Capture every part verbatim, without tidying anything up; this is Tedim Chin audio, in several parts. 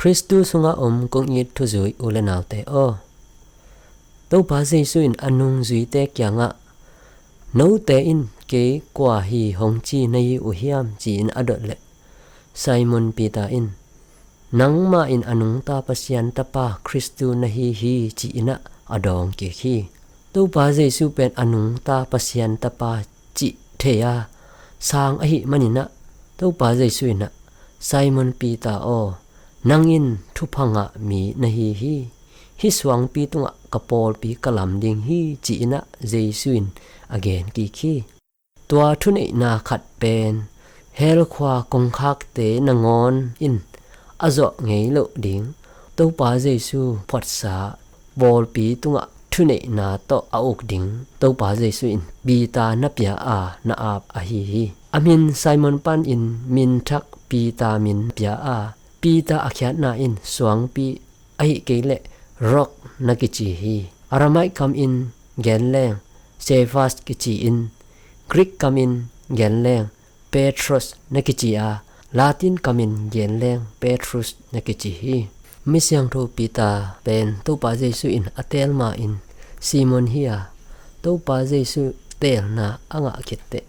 Khristu sungah om kong it thuzui u le naute aw, Topa Jesu in a nungzuite kiangah, "Note in kei kua hi hong ci na hi uh hiam?" ci-in a dot leh, Simon Peter in, "Nangmah in a nungta Pasian Tapa Khristu na hi hi," ci-in ah a dawng kik hi. Topa Jesu pen a nungta Pasian Tapa cih thei a sang ahih manin ah, Topa Jesu in ah, "Simon Peter aw, nang in thupha ngah mi na hi hi. Hih suangpi tungah ka pawlpi ka lam ding hi," ci-in ah Jesu in a gen kik hi. Tua thuneihna khat pen hell khua kongkhakte nangawn in a zawh ngei loh ding, Topa Jesu phuatsa pawlpi tungah thuneihna tawh a uk ding Topa Jesu in Peter na pia a na ap ahi hi. A min Simon panin min thak Peter min pia a, Peter a khiatna in suangpi ahih kei leh rock na kici hi. Aramaic kam in gen leng Cephas kici in, Greek kam in gen leng Petros na kici a, Latin kam in gen leng Petrus na kici hi. Misiangtho Peter pen Topa Jesu in a teel ma-in Simon hi a, Topa Jesu teelna a ngah khit teh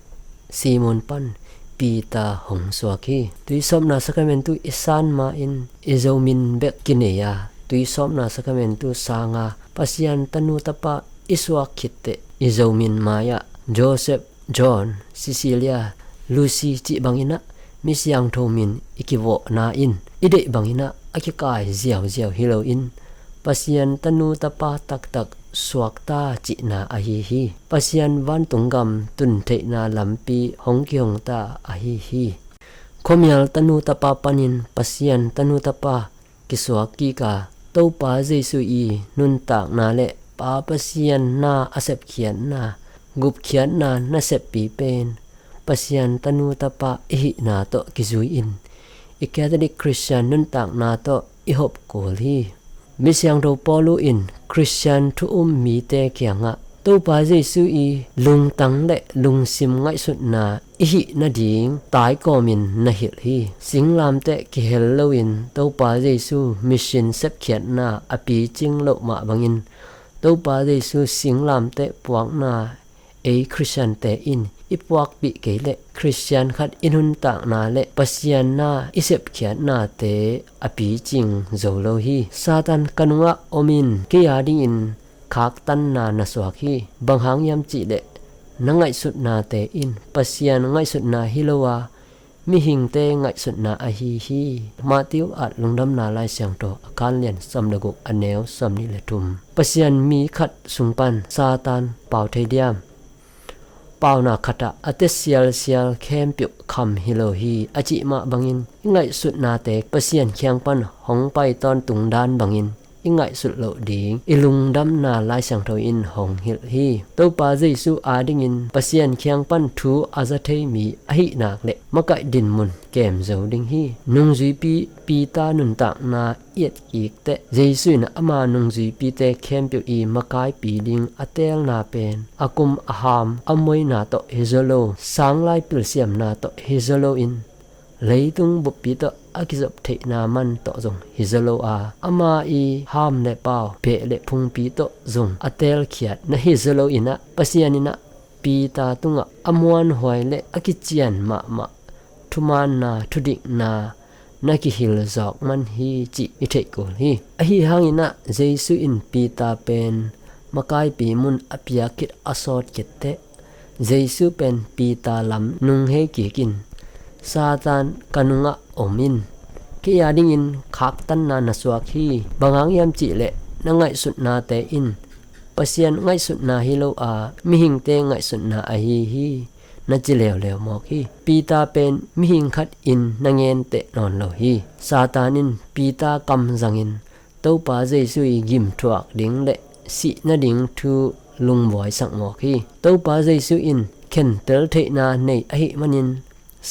Simon pan Peter hong suak hi. Tuisawpna sakramentu i san ma-in i zomin bek kinei a, tuisawpna sakramentu sanga Pasian tanu tapa i suak khit teh i zomin mai-ah Joseph, John, Cecilia, Lucy cih bangin ah misiangtho min i kivawhna in i deih bangin ah a kikai ziauziau hi loin Pasian tanu tapa taktak suakta cihna ahi hi. Pasian vantung gam tuntheihna lampi hong kihongta ahi hi. Khuamial tanu tapa panin Pasian tanu tapa kisuak kik a, Topa Jesu i nuntakna le Pa Pasian na a sepkhiatna, gupkhiatna naseppi pen Pasian tanu tapa i hihna tawh kizui-in i Catholic Christian nuntakna tawh i hop kul hi. Misiangtho Paulu in Christian thu um mite kiangah Topa Jesu i lungtang le lungsim ngaihsutna i hih nading taikawmin na hilh hi. Singlamteh kihel loin Topa Jesu mission sepkhiatna a picing loh mah bangin Topa Jesu singlamteh puakna ei Khristiante in i puakpih kei leh Khristian khat i nuntakna le Pasian na i sepkhiatnate a picing zo lo hi. Satan ka nungah om in, kei a dingin khaktanna na suak hi. Bang hang hiam cihleh na ngaihsutnate in Pasian ngaihsutna hi lo a, mihingte ngaihsutna ahi hi. Matthew at Lungdamna Lai Siangtho a kanlian sawm le guk a neu sawm nih le thum. Pasian mi khat sung pan Satan pau thei diam? Pauna khatah a te sialsial khempeuh kham hi lo hi a cih mah bangin i ngaihsutnate Pasian khiang pan hong pai tawntung dan bangin i ngaihsut loh ding i Lungdamna Lai Siangtho in hong hilh hi. Topa Jesu adingin Pasian khiang pan thu a za thei mi ahih nak leh makaih dinmun kem zo ding hi. Nungzuipi Peter nuntakna i et kik teh Jesu in ama nungzuipite khempeuh i makaipi ding a teelna pen a kum a ham a moina tawh hi zaw lo, sanglai pilsiamna tawh hi zaw loin leitung buppi tawh a kizop theihna man tawh zong hi zaw lo a, ama i ham le pau, beh le phungpi tawh zong a teelkhiat na hi zaw loin ah Pasian in ah Peter tungah a muanhuai le a kician mahmah thumaanna, thudikna na kihil zawk man hi cih i theih kul hi. Ahi hangin ah Jesu in Peter pen makaipi mun a piak khit a sawt khit teh Jesu pen Peter lam nung hei kik in, Satan ka nungah om in, kei a dingin khaktanna na suak hi. Bang hang hiam cihleh na ngaihsutnate in Pasian ngaihsutna hi lo a, mihingte ngaihsutna ahi hi, na ci leuleu mawk hi. Peter pen mihing khat in na ngenteh nawn lo hi. Satan in Peter kam zangin Topa Jesu i gimthuak ding le sih nading thu lungbuaisak mawk hi. Topa Jesu in khentel theihna nei ahih manin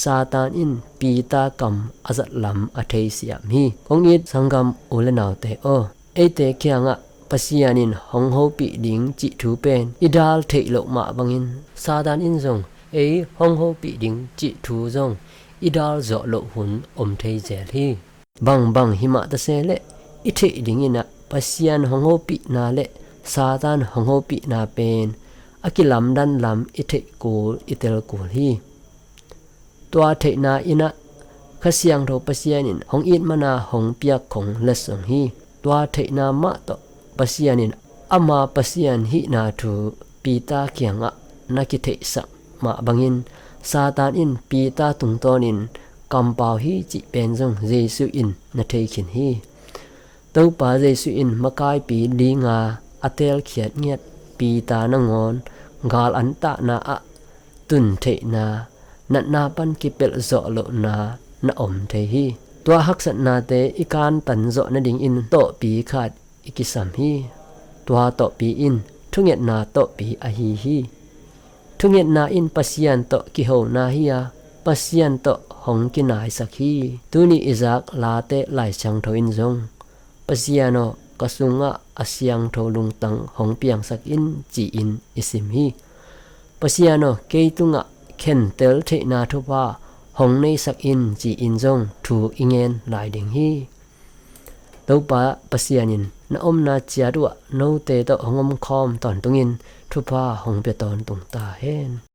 Satan in Peter kam a zat lam a thei siam hi. Kong it sanggam u le naute aw, eite kiangah Pasian in hong hopih ding cih thu pen i dal theih loh mah bangin Satan in zong ei hong hopih ding cih thu zong i dal zawh loh hun om thei zel hi. Bangbang himah ta se leh i theih dingin ah Pasian hong hopihna le Satan hong hopihna pen a kilamdan lam i theih kul i tel kul hi. Tua theihna in ah Kha Siangtho Pasian in hong it mana hong piak khong letsong hi. Tua theihna mah tawh Pasian in ama Pasian hihna thu Peter kiangah na kitheihsak mah bangin Satan in Peter tungtawnin kampau hi cih pen zong Jesu in na thei khin hi. Topa Jesu in makaipi dinga a teelkhiat ngiat Peter nangawn gal antahna ah tuntheihna, natna pan kipelh zawh lohna na om thei hi. Tua haksatnate i kantan zawh nadingin tawhpi khat i kisam hi. Tua tawhpi in thungetna tawhpi ahi hi. Thungetna in Pasian tawh kihona hi a, Pasian tawh hong kinaisak hi. Tuni i zak Late Lai Siangtho in zong, Pasian aw, ka sungah a siangtho lungtang hong piangsak in, ci-in i sim hi. Pasian aw, kei tungah khentel theihna thupha hong neisak in, ci-in zong thu i ngen lai ding hi. Topa Pasian in na omna ciat uhah note tawh hong omkhawm tawntungin thupha hong pia tawntung ta hen.